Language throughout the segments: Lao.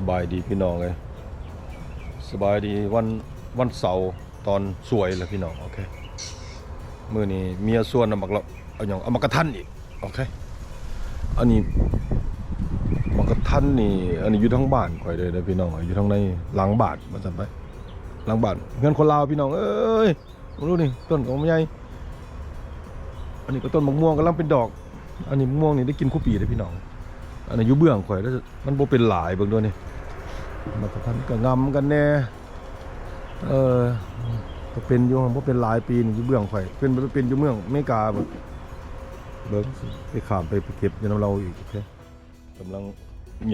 ສະບາຍດີພີ່ນ້ອງເອີຍ ສະບາຍດີວັນ ວັນເສົາຕອນສວຍລະພີ່ນ້ອງ. ໂອເຄ ມື້ນີ້ເມຍຊວນເອົາໝາກລະ ເອົາຫຍັງ ເອົາໝາກກະທັນອີກ. ໂອເຄ ອັນນີ້ໝາກກະທັນນີ້ ອັນນີ້ຢູ່ທາງບ້ານຂ້ອຍເດີພີ່ນ້ອງ ຢູ່ທາງໃນຫຼັງບ້ານວ່າຊັ້ນໄປ ຫຼັງບ້ານເຮືອນຄົນລາວພີ່ນ້ອງເອີຍ. ເບິ່ງດູນີ້ ຕົ້ນກໍໃຫຍ່ ອັນນີ້ກໍຕົ້ນໝາກມ່ວງກຳລັງເປັນດອກ. ອັນນີ້ໝາກມ່ວງນີ້ໄດ້ກິນຄູ່ປີເດ້ພີ່ນ້ອງ. ອັນນີ້ຢູ່ເບື້ອງຂ້ອຍ ມັນບໍ່ເປັນຫຼາຍ ເບິ່ງດູນີ້ ມັນກໍທັນກໍງຳກັນແດ່. ເອີ ກໍເປັນຢູ່ ບໍ່ເປັນຫຼາຍປີນີ້ ຢູ່ເບື້ອງຂ້ອຍ ເປັນ ເປັນຢູ່ເມືອງອາເມລິກາພຸ້ນ. ເບິ່ງ ໄປຂ້າມໄປ ໄປເກັບຢູ່ນຳລາວອີກ. ໂອເຄ ກຳລັງ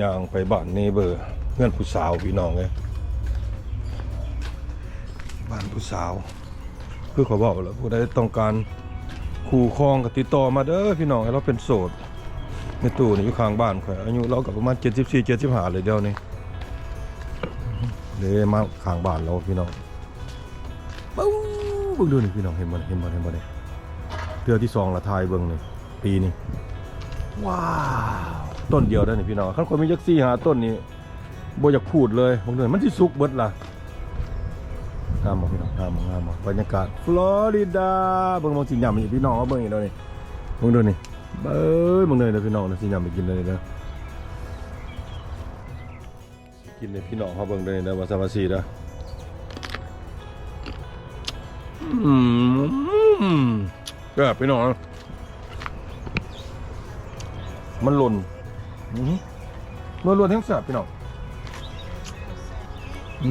ຍ່າງໄປບ້ານເນເບີ ເຮືອນຜູ້ສາວພີ່ນ້ອງເອີຍ ບ້ານຜູ້ສາວ. ຄືຂ້ອຍເວົ້າແຫຼະ ຜູ້ໃດຕ້ອງການຄູ່ຄອງກໍຕິດຕໍ່ມາເດີພີ່ນ້ອງເອີຍ ລາວເປັນໂສດ. ແມ່ຕູ້ນີ້ຢູ່ຂ້າງບ້ານຂ້ອຍ ອາຍຸລາວກໍປະມານເຈັດສິບສີ່ ເຈັດສິບຫ້າແລ້ວດຽວນີ້ ເດ້ມາຂ້າງບ້ານລາວພີ່ນ້ອງ. ເບິ່ງ ເບິ່ງດູນີ້ພີ່ນ້ອງ ເຫັນບໍ່ ເຫັນບໍ່ ເຫັນບໍ່ນີ້ ເທື່ອທີສອງລະ ຖ່າຍເບິ່ງນີ້ ປີນີ້. ວ້າວ ຕົ້ນດຽວເດ້ນີ້ພີ່ນ້ອງ ຄັນຂ້ອຍມີຈັກສີ່ຫ້າຕົ້ນນີ້ ບໍ່ຢາກພູດເລີຍ. ເບິ່ງດູ ມັນຊິສຸກເບິດລະ. ງາມບໍ່ພີ່ນ້ອງ ງາມບໍ່ ງາມບໍ່ ບັນຍາກາດຟລໍຣິດາ. ເບິ່ງ ເບິ່ງ ຊິຫຍ້ຳໃຫ້ພີ່ນ້ອງເຮົາເບິ່ງອີກແລ້ວນີ້ ເບິ່ງດູນີ້ ເບິ່ງ ເບິ່ງເດີພີ່ນ້ອງ ຊິຫຍ້ຳໃຫ້ກິນເລີຍເດີ. ກິນໃຫ້ພີ່ນ້ອງເຮົາເບິ່ງເດີ ວ່າຊັ້ນວ່າຊີ້ເດີ. ອືມ ແຊບພີ່ນ້ອງ ມັນຫຼົ່ນ ອື ນວນໆ ແຮງແຊບພີ່ນ້ອງ ອື.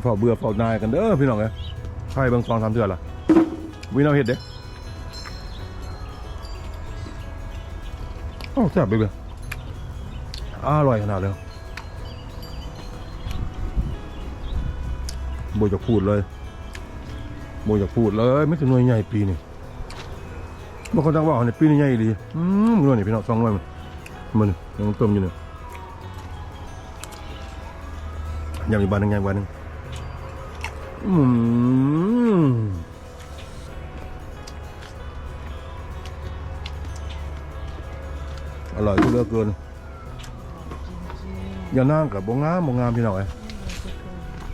ເຝົ້າເບື່ອເຝົ້າໜ່າຍກັນເດີພີ່ນ້ອງເອີຍ ຖ່າຍເບິ່ງສອງສາມເທື່ອລະ ບໍ່ມີແນວເຮັດເດ້. ໂອ້ ແຊບເລີຍ ອະລ່ອຍຂະໜາດເລີຍ ບໍ່ຢາກພູດເລີຍ ບໍ່ຢາກພູດເລີຍ. ມີແຕ່ໜ່ວຍໃຫຍ່ປີນີ້ ບໍ່ເຂົ້າໃຈວ່າໃນປີນີ້ໃຫຍ່ອີ່ຫຼີ. ອືມ ໜ່ວຍນີ້ພີ່ນ້ອງ ສອງໜ່ວຍ ມັນຍັງຕົ້ມຢູ່ນີ້ ຍຳອີກບາດໜຶ່ງ ຍຳອີກບາດໜຶ່ງ. ອືມ ອະລ່ອຍເຫຼືອເກີນ. ຢ່ານາງກໍບໍ່ງາມ ບໍ່ງາມພີ່ນ້ອງເອີຍ.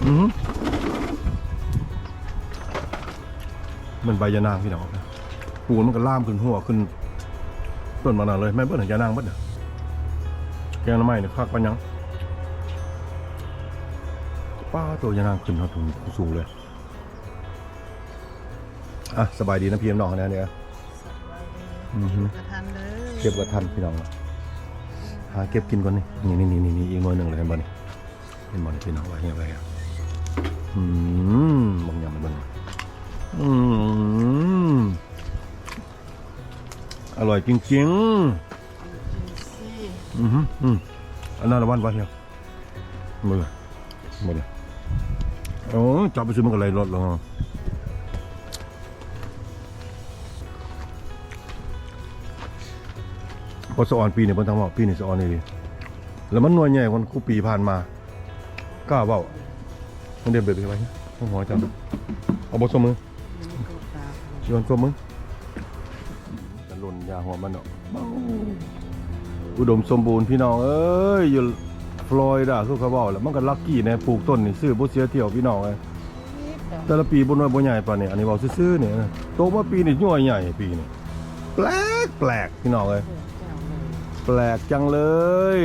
ອື ມັນໃບຢ່ານາງພີ່ນ້ອງ ປູນມັນກໍລາມຂຶ້ນຫົວຂຶ້ນຕົ້ນມານັ້ນເລີຍ. ແມ່ນເບິດ ຢ່ານາງເບິດ ແກງໜໍ່ໄມ້ນີ້ຄັກປານຫຍັງ. ປ້າໂຕ ຢ່ານາງຂຶ້ນຮອດສູງເລີຍ. ອ່ະ ສະບາຍດີນຳພີ່ນຳນ້ອງເນາະ. ສະບາຍດີ. ອືຮຶ ເກັບກະທັນເດີ ເກັບກະທັນພີ່ນ້ອງ. ຫາເກັບກິນກ່ອນນີ້ ນີ້ໆໆ ອີກໜ່ວຍໜຶ່ງເລີຍ ເຫັນບໍ່ນີ້ ເຫັນບໍ່ນີ້ພີ່ນ້ອງ ວ່າເຮັດ ວ່າເຮັດ. ອືມ ເບິ່ງຍຳໃຫ້ເບິ່ງ ອືມ ອະລ່ອຍຈິງໆ. ອືຮຶ ອືມ ອັນນັ້ນລະວັນ ວັນເນາະ. ເບິ່ງ ເບິ່ງ ໂອ້ ຈັບໄປຊື່ມັນກໍໄຫຼລົດແລ້ວ. ເພາະສະອອນປີນີ້ ເພິ່ນຕ້ອງເວົ້າ ປີນີ້ສະອອນອີ່ຫຼີ ແລ້ວມັນໜ່ວຍໃຫຍ່ກວ່າຄູ່ປີຜ່ານມາ ກ້າເວົ້າ. ມັນເດັດເບີດໄປ ໃຫ້ຫົວເຈົ້າ ເອົາບໍ່ສົມມື ຍ້ອນຕົວມຶງ ກະຫຼົ່ນຢາຫົວມັນເນາະ. ອຸດົມສົມບູນພີ່ນ້ອງເອີຍ ຢູ່ຟລໍຣິດາ ຄືເຂົາເວົ້າແຫຼະ ມັນກະລັກກີ້ແດ່ ປູກຕົ້ນນີ້ຊື້ບໍ່ເສຍຖ້ຽວພີ່ນ້ອງເອີຍ. ແຕ່ລະປີບໍ່ນ້ອຍບໍ່ໃຫຍ່ປານນີ້ ອັນນີ້ເວົ້າຊື່ໆນີ້ ໂຕມາປີນີ້ໜ່ວຍໃຫຍ່ປີນີ້ ແປລກໆ ພີ່ນ້ອງເອີຍ ແປລກຈັງເລີຍ.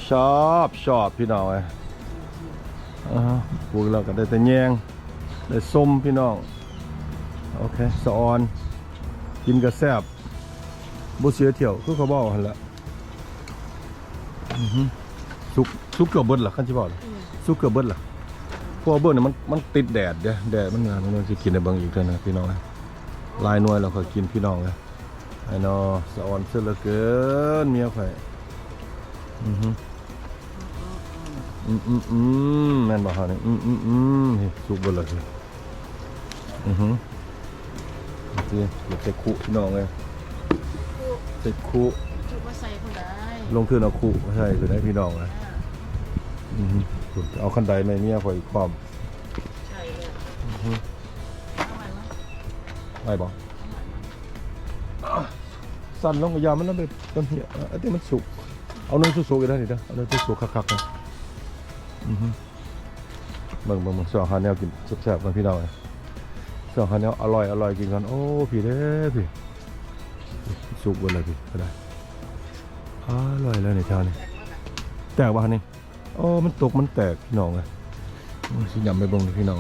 ຊອບ ຊອບ ພີ່ນ້ອງເອີຍ ອ່າ ປູກແລ້ວກໍໄດ້ແຕ່ແຍງ ໄດ້ຊົມພີ່ນ້ອງ. ໂອເຄ ສະອອນ ກິນກໍແຊບ ບໍ່ເສຍຖ້ຽວ ຄືເຂົາເວົ້າຫັ້ນແຫຼະ. ອືຮຶ ສຸກ ສຸກເກືອບເບິດລະ ຄັນຊິເວົ້າ ອືມ ສຸກເກືອບເບິດລະ. ເພາະວ່າເບິ່ງນີ້ມັນ ມັນຕິດແດດເດ້ ແດດມັນງາມ. ເບິ່ງ ຊິກິນໃຫ້ເບິ່ງອີກເທື່ອໜຶ່ງພີ່ນ້ອງ ຫຼາຍໜ່ວຍແລ້ວຂ້ອຍກິນ ພີ່ນ້ອງເອີຍ. ໄອ້ນໍ ສະອອນເສີເຫຼືອເກີນ ເມຍຂ້ອຍ. ອືຮຶ ອືມໆໆ ແມ່ນບໍ່ເຮົານີ້? ອືມໆໆ ນີ້ສຸກເບິດແລ້ວຊິ. ອືຮຶ ຊິເກັບໃສ່ຄຸພີ່ນ້ອງເອີຍ ໃສ່ຄຸ ຈຸມາໃສ່ຜູ້ໃດ ລົງທຶນເອົາຄຸມາໃສ່ຜູ້ໃດ ພີ່ນ້ອງເອີຍ. ອ່າ ອືຮຶ ເອົາຄັນໄດໃໝ່ເມຍຂ້ອຍອີກພ້ອມ. ໃສ່ເລີຍ ອືຮຶ ເອົາໄວ້ບໍ່? ໄວ້ບໍ່? ເອົາໄວ້ ສັ່ນລົງກໍຢ່າມັນນະ ແບບຕົ້ນເຫຍ ເອົາແຕ່ມັນສຸກ ເອົາໜ່ວຍສຸກໆອີກເດີນີ້ເດີ ເອົາໜ່ວຍສຸກໆຄັກໆນະ ອືຮຶ ເບິ່ງໆໆ ຊອກຫາແນວກິນແຊບໆກ່ອນພີ່ນ້ອງ ຊອກຫາແນວອະລ່ອຍໆກິນກ່ອນ ໂອ້ ພີ້ເດ້ພີ້ ສຸກເບິດແລ້ວພີ້ ກໍໄດ້ ອະລ່ອຍແລ້ວນີ້ແຖວນີ້ ແຕກບໍ່ຫັ້ນນີ້? ໂອ້ ມັນຕົກມັນແຕກພີ່ນ້ອງເອີຍ ໂອ້ຍ ຊິຫຍ້ຳໄປເບິ່ງເດີພີ່ນ້ອງ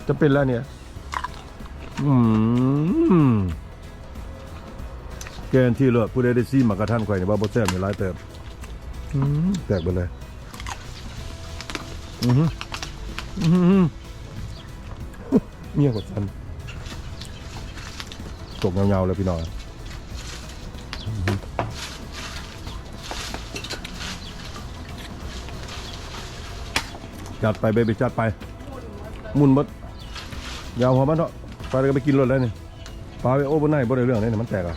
ຈະເປັນແລ້ວນີ້ ອືມ ແກນທີ່ເລີດ ຜູ້ໃດໄດ້ຊີມໝາກກະທັນຂ້ອຍນີ້ວ່າບໍ່ແຊບນີ້ຫຼາຍເຕີບ ອືມ ແຕກເບິດເລີຍ ອືຮຶ ອືຮຶ ເມຍກໍສັ່ນ ຕົກຍາວໆເລີຍພີ່ນ້ອງ ຈັດໄປເບບີ ຈັດໄປ ໝຸ່ນເບິດ ຢ່າເອົາຫົວມັນເທາະ ໄປແລ້ວກໍໄປກິນໂລດແລ້ວນີ້ ປາໄວ້ໂອເວີນໄນ ບໍ່ໄດ້ເລື່ອງເດ້ນີ້ ມັນແຕກລະ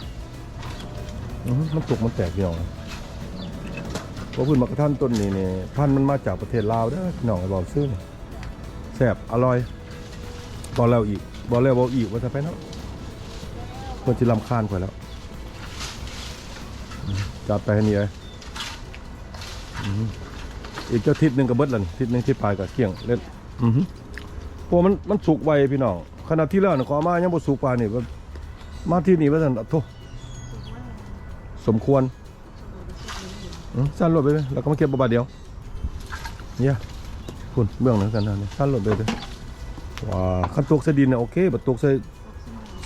ອືຮຶ ມັນຕົກມັນແຕກພີ່ນ້ອງ ເພາະພືດໝາກກະທັນຕົ້ນນີ້ນີ້ ພັນມັນມາຈາກປະເທດລາວເດີພີ່ນ້ອງ ເວົ້າຊື່ ແຊບ ອະລ່ອຍ ເວົ້າແລ້ວອີກ ເວົ້າແລ້ວເວົ້າອີກ ວ່າຊະໄປເນາະ ເພິ່ນຊິລຳຄານຂ້ອຍແລ້ວ ຈັດໄປໃຫ້ນີ້ເອີຍ ອືມ ອີກຈັກທິດໜຶ່ງກໍເບິດແລ້ວນີ້ ທິດໜຶ່ງທິດປາຍກໍກ້ຽງເລັດ ອືຮຶ ເພາະວ່າມັນ ມັນສຸກໄວພີ່ນ້ອງ ຂະໜາດທີ່ແລ້ວນະ ຂ້ອຍເອົາມາຍັງບໍ່ສຸກປານນີ້ ມາທີ່ນີ້ວ່າຊັ້ນ ໂທ້ ສົມຄວນ ອືມ ສັ່ນໂລດໄປເລີຍ ແລ້ວກໍມາເກັບເອົາບາດດຽວ ເຍ ພຸ້ນ ເບື້ອງນັ້ນ ສັ່ນນັ້ນ ສັ່ນໂລດໄປເລີຍ ວ້າ ຄັນຕົກໃສ່ດິນນະໂອເຄ ບັດຕົກໃສ່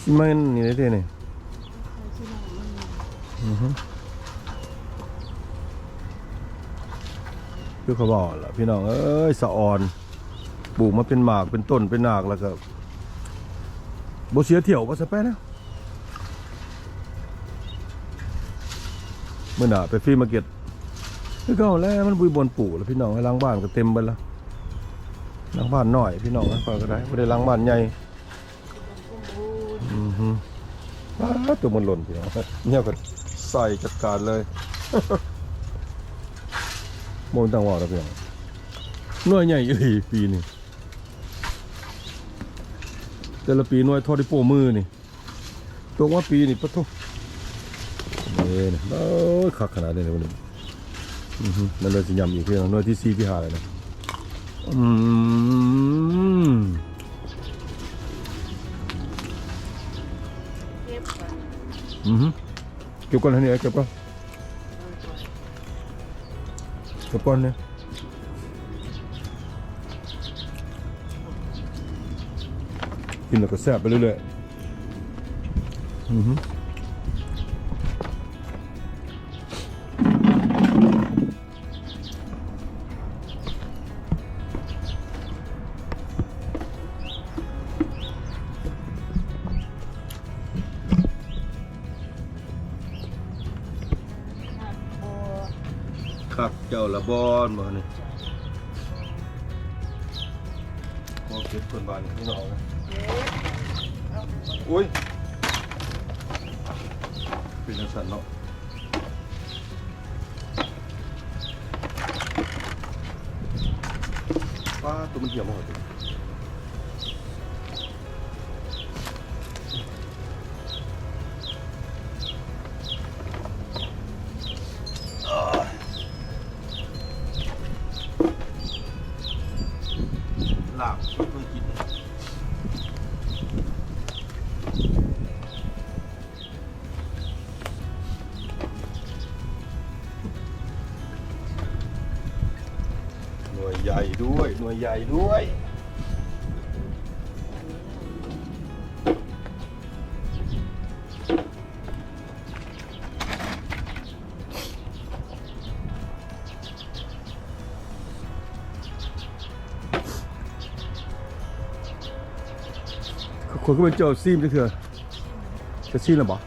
ຊີເມັນນີ້ເດ້ນີ້ ອືຮຶ ຄືເຂົາເວົ້າຫັ້ນລະ ພີ່ນ້ອງເອີຍ ສະອອນ ປູກມາເປັນໝາກເປັນຕົ້ນເປັນນາກ ແລ້ວກໍບໍ່ເສຍຖ້ຽວວ່າຊະໄປນະ ມື້ໜ້າໄປຟຣີມາເກັດຄືເກົ່າແຫຼະ ມັນບໍ່ມີບ່ອນປູກແລ້ວພີ່ນ້ອງ ຫຼັງບ້ານກໍເຕັມເບິດລະ ຫຼັງບ້ານນ້ອຍພີ່ນ້ອງ ຂ້ອຍກໍໄດ້ບໍ່ໄດ້ຫຼັງບ້ານໃຫຍ່ ອືຮຶ ປາດ ຕົວມັນຫຼົ່ນພີ່ນ້ອງ ແນວກໍໃສ່ຈັດການເລີຍ ບໍ່ມີທາງເວົ້າດອກພີ່ນ້ອງ ໜ່ວຍໃຫຍ່ອີ່ຫຼີປີນີ້ ແຕ່ລະປີໜ່ວຍທໍ່ດິໂປ້ມືນີ້ ຕົກມາປີນີ້ ປະໂທ້ ເອີ ໂອ້ຍ ຄັກຂະໜາດນີ້ ອືຮຶ ແລ້ວເລີຍຊິຫຍ້ຳອີກເທື່ອ ໜ່ວຍທີສີ່ທີຫ້າແລ້ວນະ ອືມ ເກັບກ່ອນ ອືຮຶ ເກັບກ່ອນ ອັນນີ້ເກັບກ່ອນ ເກັບກ່ອນນີ້ ກິນແລ້ວກໍແຊບໄປເລື້ອຍໆ ອືຮຶ ຄັກເຈົ້າລະບອນ ບໍ່ນີ້ ບໍ່ເກັບເພິ່ນບາດນີ້ພີ່ນ້ອງ ໂອ້ຍ ເປັນຈັ່ງຊັ້ນເນາະ ປາດ ໂຕມັນຫ່ຽມບໍ່ ລາບ ເຄີຍກິນ ໜ່ວຍໃຫຍ່ດ້ວຍ ໜ່ວຍໃຫຍ່ດ້ວຍ ຂ້ອຍກໍບໍ່ເຈົ້າຊີມຈັກເທື່ອ ຈະຊີມແລ້ວບໍ່?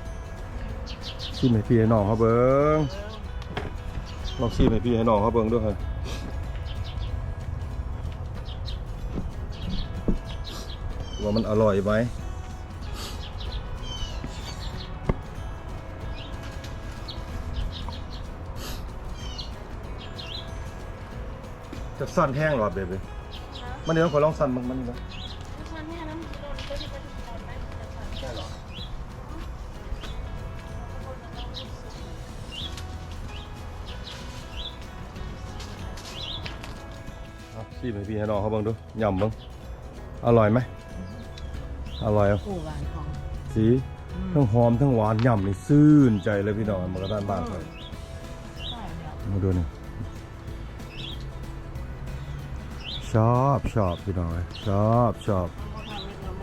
ຊີມໃຫ້ພີ່ໃຫ້ນ້ອງເຮົາເບິ່ງ ລອງຊີມໃຫ້ພີ່ໃຫ້ນ້ອງເຮົາເບິ່ງດູ ວ່າມັນອະລ່ອຍໄໝ? ຈະສັ່ນແຮງຫຼືວ່າແບບໃດ? ຮະ? ມັນນີ້ຕ້ອງຂ້ອຍລອງສັ່ນເບິ່ງ ມັນນີ້ນະ ມັນສັ່ນແຮງນະ ມັນຊິຫຼົ່ນ ຕົວນີ້ມັນຊິຫຼົ່ນໄດ້ ມັນຈະສັ່ນ ໃຊ່ເຫລອ? ຊີມໃຫ້ພີ່ໃຫ້ນ້ອງເຮົາເບິ່ງດູ ຫຍ້ຳເບິ່ງ ອະລ່ອຍໄໝ? ອະລ່ອຍ ໂອ້ ຫວານຫອມ ສີ ອືມ ທັງຫອມທັງຫວານ ຫຍ້ຳນີ້ຊື່ນໃຈເລີຍພີ່ນ້ອງ ໝາກກະທັນບ້ານຂ້ອຍ ອືມ ມາດູນີ້ ຊອບ ຊອບ ພີ່ນ້ອງເອີຍ ຊອບ ຊອບ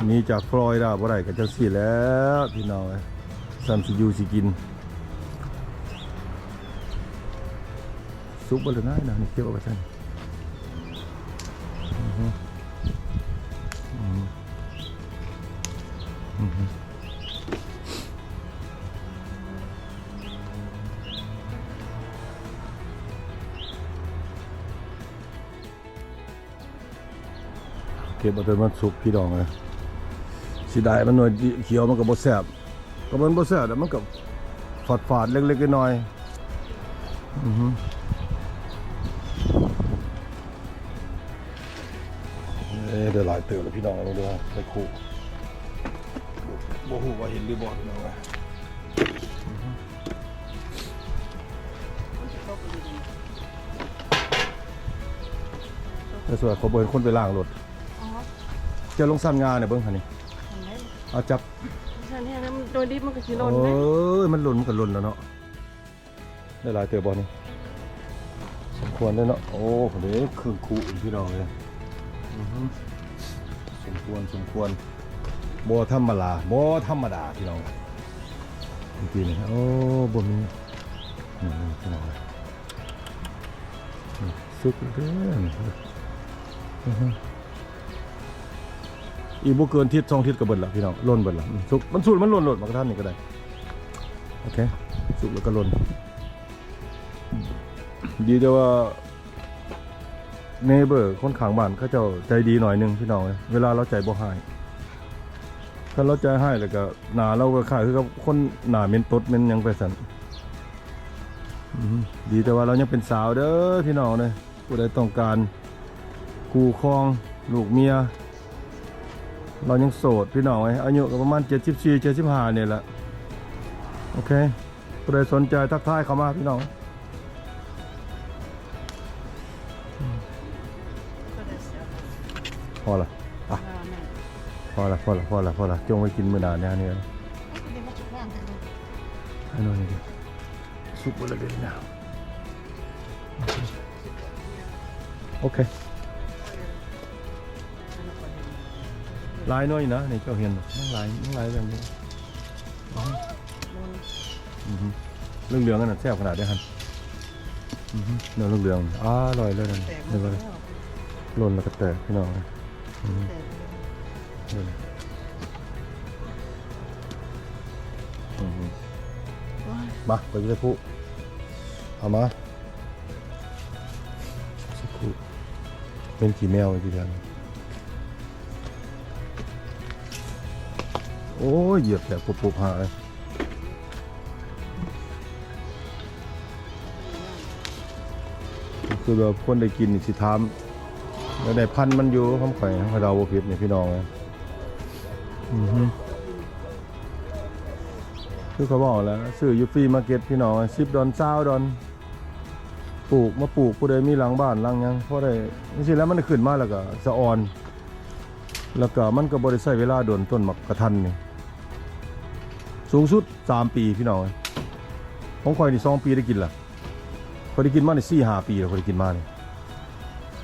ນີ້ຈາກຟລໍຣິດາບໍ່ໄດ້ກໍຈັ່ງຊີ້ແຫຼະ ພີ່ນ້ອງເອີຍ ສ່ຳຊິຢູ່ຊິກິນ ສຸກເບິດແລ້ວນະ ນີ້ເກັບເອົາໄວ້ຊັ້ນ ອືຮຶ ອືຮຶ ອືຮຶ ເກັບເອົາແຕ່ມັນສຸກພີ່ນ້ອງເອີຍ ເສຍດາຍ ມັນໜ່ວຍຂຽວມັນກໍບໍ່ແຊບ ກໍມັນບໍ່ແຊບ ແລ້ວມັນກໍຝາດໆ ເລັກໆ ນ້ອຍໆ ອືຮຶ ເອີ ໄດ້ຫຼາຍເຕີບແລ້ວພີ່ນ້ອງ ເບິ່ງດູ ໄດ້ຄູ່ ບໍ່ຮູ້ວ່າເຫັນຫຼືບໍ່ພີ່ນ້ອງເອີຍ ອືຮຶ ແຕ່ສ່ວນເຂົາບໍ່ເຫັນຄົນໄປລ້າງລົດ ອໍ ເຈົ້າລອງສັ່ນງາແດ່ເບິ່ງຫັ້ນນີ້ ອັນໃດ ເອົາຈັບ ຊັ້ນແຮງນະ ໂດຍດິບມັນກໍຊິຫຼົ່ນເດ້ ເອີຍ ມັນຫຼົ່ນ ມັນກໍຫຼົ່ນແລ້ວເນາະ ໄດ້ຫຼາຍເຕີບບໍ່ນີ້ ສົມຄວນເດ້ເນາະ ໂອ້ ເດ້ເຄິ່ງຄຸພີ່ນ້ອງເອີຍ ອືຮຶ ສົມຄວນ ສົມຄວນ ບໍ່ທຳມະດາ ບໍ່ທຳມະດາພີ່ນ້ອງ ເມື່ອກີ້ນີ້ ໂອ້ ບໍ່ມີ ນີ້ ນີ້ ພີ່ນ້ອງເອີຍ ນີ້ ສຸກແລ້ວເດີ ນີ້ ອືຮຶ ອີກບໍ່ເກີນທິດສອງທິດກໍເບິດລະພີ່ນ້ອງ ຫຼົ່ນເບິດລະ ມັນສຸກ ມັນສູດ ມັນຫຼົ່ນໂລດ ໝາກກະທັນນີ້ກໍໄດ້ ໂອເຄ ສຸກແລ້ວກໍຫຼົ່ນ ດີແຕ່ວ່າ ເນເບີ ຄົນຂ້າງບ້ານເຂົາເຈົ້າໃຈດີໜ້ອຍໜຶ່ງພີ່ນ້ອງເອີຍ ເວລາລາວໃຈບໍ່ຮ້າຍ ຄັນລາວໃຈຮ້າຍແລ້ວກໍໜ້າລາວຄ້າຍໆ ຄືກັບຄົນໜ້າເໝັນຕົດເໝັນຫຍັງໄປຊັ້ນ ອືຮຶ ດີແຕ່ວ່າລາວຍັງເປັນສາວເດີພີ່ນ້ອງເດີ ຜູ້ໃດຕ້ອງການຄູ່ຄອງລູກເມຍ ລາວຍັງໂສດພີ່ນ້ອງເອີຍ ອາຍຸກໍປະມານເຈັດສິບສີ່ ເຈັດສິບຫ້ານີ້ແຫຼະ ໂອເຄ ຜູ້ໃດສົນໃຈທັກທາຍເຂົ້າມາພີ່ນ້ອງ ພໍລະ ອ່ະ ພໍລະ ພໍລະ ພໍລະ ພໍລະ ຈົ່ງໄວ້ກິນມື້ໜ້າແນວນີ້ ອັນນີ້ມັນສຸກງາມແທ້ເນາະ ອັນນັ້ນນີ້ ສຸກເບິດແລ້ວເດ້ນະ ໂອເຄ ຫຼາຍໜ່ວຍນະ ນີ້ເຈົ້າເຫັນ ມັນຫຼາຍ ມັນຫຼາຍເລື່ອງຢູ່ ອືຮຶ ອືຮຶ ເຫຼືອງໆ ອັນນັ້ນແຊບຂະໜາດເດ້ຫັ້ນ ອືຮຶ ເນື້ອເຫຼືອງໆ ອະລ່ອຍເລີຍນັ້ນ ແຕກໝົດແລ້ວ ຫຼົ່ນແລ້ວກໍແຕກພີ່ນ້ອງ ອືຮຶ ແຕກແລ້ວ ເອີ ອືຮຶ ໂອ້ຍ ມາ ໄປຢູ່ໃນພູ ເອົາມາ ສັກຄູ່ ເປັນຂີ້ແມວຢູ່ທີ່ນັ້ນ ໂອ້ຍ ຢຽບແຕກປຸບໆ ຫາເອີຍ ຄືແບບຄົນໄດ້ກິນນີ້ຊິຖາມ ແລ້ວໄດ້ພັນມັນຢູ່ ຂອງຂ້ອຍ ຂ້ອຍເດົາບໍ່ຜິດນີ້ພີ່ນ້ອງເອີຍ ອືຮຶ ຄືເຂົາເວົ້າແຫຼະ ຊື້ຢູ່ຟຣີມາເກັດພີ່ນ້ອງເອີຍ ສິບດອນ ຊາວດອນ ປູກ ມາປູກ ຜູ້ໃດມີຫຼັງບ້ານຫຼັງຫຍັງ ພໍໄດ້ ຈັ່ງຊີ້ແຫຼະ ມັນໄດ້ຂຶ້ນມາແລ້ວກໍສະອອນ ແລ້ວກໍມັນກໍບໍ່ໄດ້ໃຊ້ເວລາດົນ ຕົ້ນໝາກກະທັນນີ້ ສູງສຸດສາມປີພີ່ນ້ອງເອີຍ ຂອງຂ້ອຍນີ້ສອງປີໄດ້ກິນລະ ຂ້ອຍໄດ້ກິນມານີ້ສີ່ຫ້າປີແລ້ວ ຂ້ອຍໄດ້ກິນມານີ້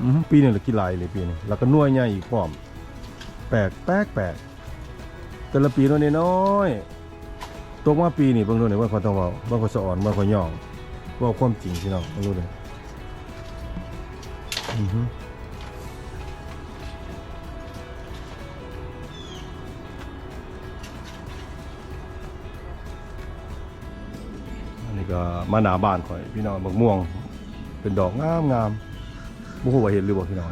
ອື ປີນີ້ລະກິນຫຼາຍອີ່ຫຼີປີນີ້ ແລ້ວກໍໜ່ວຍໃຫຍ່ອີກພ້ອມ ແປກ ແປກ ແປກ ແຕ່ລະປີໜ່ວຍນ້ອຍໆ ຕົກມາປີນີ້ເບິ່ງດູນີ້ ເບິ່ງຂ້ອຍຕ້ອງເວົ້າ ເບິ່ງຂ້ອຍສະອອນ ເບິ່ງຂ້ອຍຍ້ອງ ເວົ້າຄວາມຈິງພີ່ນ້ອງ ເບິ່ງດູນີ້ ອືຮຶ ອັນນີ້ກໍມາໜ້າບ້ານຂ້ອຍພີ່ນ້ອງ ບັກມ່ວງເປັນດອກງາມໆ ບໍ່ຮູ້ວ່າເຫັນຫຼືບໍ່ພີ່ນ້ອງ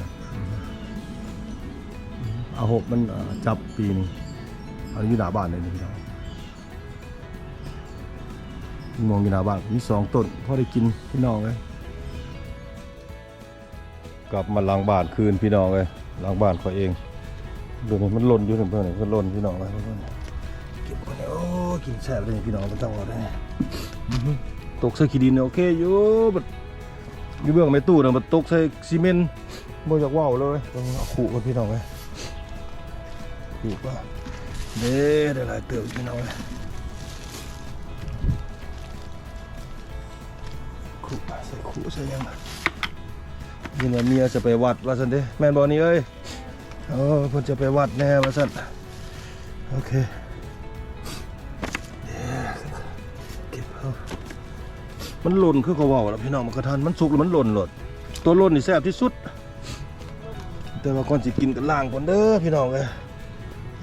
ອາຫົບມັນ ເອີ ຈັບປີນີ້ ອັນນີ້ຢູ່ໜ້າບ້ານເລີຍນີ້ພີ່ນ້ອງ ມ່ວງຢູ່ໜ້າບ້ານມີສອງຕົ້ນ ພໍໄດ້ກິນພີ່ນ້ອງເອີຍ. ກັບມາຫຼັງບ້ານຄືນພີ່ນ້ອງເອີຍ ຫຼັງບ້ານຂ້ອຍເອງ ເບິ່ງມັນຫຼົ່ນຢູ່ເບິ່ງນີ້ ມັນຫຼົ່ນພີ່ນ້ອງເອີຍ ເບິ່ງນີ້ ເກັບກ່ອນ ໂອ້ ກິນແຊບເລີຍພີ່ນ້ອງ ບໍ່ຕ້ອງເວົ້າເດ້ ອືຮຶ ຕົກໃສ່ຂີ້ດິນໂອເຄຢູ່ ບັດຢູ່ເບື້ອງແມ່ຕູ້ນະ ບັດຕົກໃສ່ຊີເມັນ ບໍ່ຢາກເວົ້າເລີຍ. ເບິ່ງເອົາຄຸກ່ອນພີ່ນ້ອງເອີຍ, ຄຸກ່ອນເດ້. ໄດ້ຫຼາຍເຕີບພີ່ນ້ອງເອີຍ, ຄຸໃສ່ຄຸໃສ່ຫຍັງ. ຍິນວ່າເມຍຈະໄປວັດວ່າຊັ້ນເດ້, ແມ່ນບໍ່ນີ້ເອີຍ? ເອີ ເພິ່ນຈະໄປວັດແດ່ວ່າຊັ້ນ. ໂອເຄ ເກັບເອົາ. ມັນຫຼົ່ນຄືເຂົາເວົ້າລະພີ່ນ້ອງ, ໝາກກະທັນມັນສຸກແລ້ວມັນຫຼົ່ນໂລດ. ຕົວຫຼົ່ນນີ້ແຊບທີ່ສຸດ, ແຕ່ວ່າກ່ອນຊິກິນກໍລ້າງກ່ອນເດີພີ່ນ້ອງເອີຍ.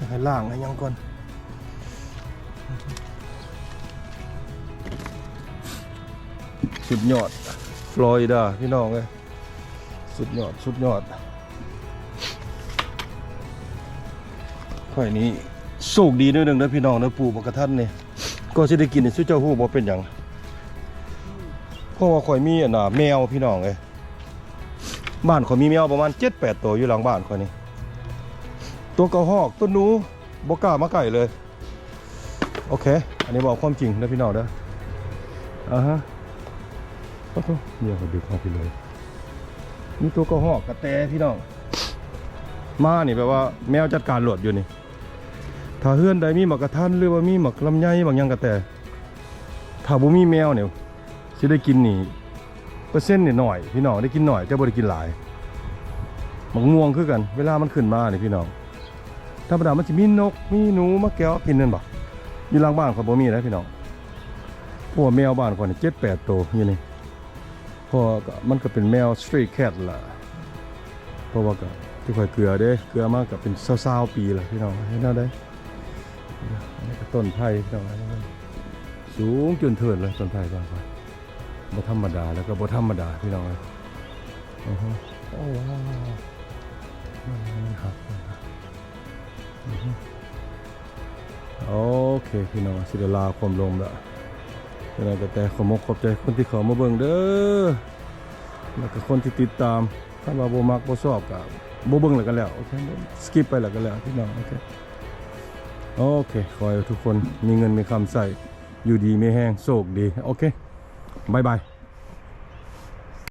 ໃຫ້ລ້າງໃຫ້ຫຍັງກ່ອນ. ສຸດຍອດ ຟລໍຣິດາ ພີ່ນ້ອງເອີຍ. ສຸດຍອດ ສຸດຍອດ. ຂ້ອຍນີ້ໂຊກດີໜ້ອຍໜຶ່ງເດີພີ່ນ້ອງເດີ, ປູກໝາກກະທັນນີ້. ກໍຊິໄດ້ກິນນີ້ ຊຸເຈົ້າຮູ້ບໍ່ເປັນຫຍັງ? ເພາະວ່າຂ້ອຍມີອັນນ່າແມວພີ່ນ້ອງເອີຍ. ບ້ານຂ້ອຍມີແມວປະມານເຈັດແປດໂຕຢູ່ຫຼັງບ້ານຂ້ອຍນີ້. ຕົວກະຮອກ ຕົວໜູ ບໍ່ກ້າມາໃກ້ເລີຍ. ໂອເຄ ອັນນີ້ເວົ້າຄວາມຈິງເດີພີ່ນ້ອງເດີ. ອາຮະ ໂອ້ໂຫ ເມຍຂ້ອຍດຶກມາພີ້ເລີຍ. ມີຕົວກະຮອກ ກະແຕພີ່ນ້ອງ. ມານີ້ແບບວ່າແມວຈັດການໂລດຢູ່ນີ້. ຖ້າເຮືອນໃດມີໝາກກະທັນ ຫຼືວ່າມີໝາກລຳໄຍ ໝາກຫຍັງກະແຕ, ຖ້າບໍ່ມີແມວນີ້ ຊິໄດ້ກິນນີ້ ເປີເຊັນນີ້ໜ້ອຍພີ່ນ້ອງ, ໄດ້ກິນໜ້ອຍແຕ່ບໍ່ໄດ້ກິນຫຼາຍ. ໝາກມ່ວງຄືກັນ ເວລາມັນຂຶ້ນມານີ້ພີ່ນ້ອງ, ທຳມະດາມັນຊິມີນົກມີໜູມາແກວກິນແມ່ນບໍ່? ຢູ່ຫຼັງບ້ານຂ້ອຍບໍ່ມີເດ້ພີ່ນ້ອງ, ເພາະວ່າແມວບ້ານຂ້ອຍນີ້ເຈັດແປດໂຕຢູ່ນີ້. ເພາະວ່າມັນກໍເປັນແມວສະຕຣີດແຄັດລະ, ເພາະວ່າກໍທີ່ຂ້ອຍເກືອເດ້ ເກືອມາກໍເປັນຊາວໆປີລະພີ່ນ້ອງ. ເຮັດແນວໃດ? ອັນນີ້ກໍຕົ້ນໄຜ່ພີ່ນ້ອງ, ສູງຈົນເທີນເລີຍຕົ້ນໄຜ່ບ້ານຂ້ອຍ. ບໍ່ທຳມະດາ ແລ້ວກໍບໍ່ທຳມະດາພີ່ນ້ອງເອີຍ. ໂອ້ໂຫ ໂອ້ ວ້າວ ມັນ ມັນຫັກ ມັນຫັກ. ໂອເຄພີ່ນ້ອງ ຊິໄດ້ລາຄວາມລົງລະ. ຈັ່ງໃດກໍແຕ່ຂໍຂອບອົກຂອບໃຈຄົນທີ່ເຂົ້າມາເບິ່ງເດີ ແລ້ວກໍຄົນທີ່ຕິດຕາມ. ຄັນວ່າບໍ່ມັກບໍ່ຊອບກໍບໍ່ເບິ່ງແລ້ວກໍແລ້ວ, ໂອເຄ ສະກິບໄປແລ້ວກໍແລ້ວພີ່ນ້ອງ. ໂອເຄ ໂອເຄ ຂໍໃຫ້ທຸກຄົນມີເງິນມີຄຳໃຊ້ ຢູ່ດີມີແຮງ ໂຊກດີ. ໂອເຄ ບາຍບາຍ.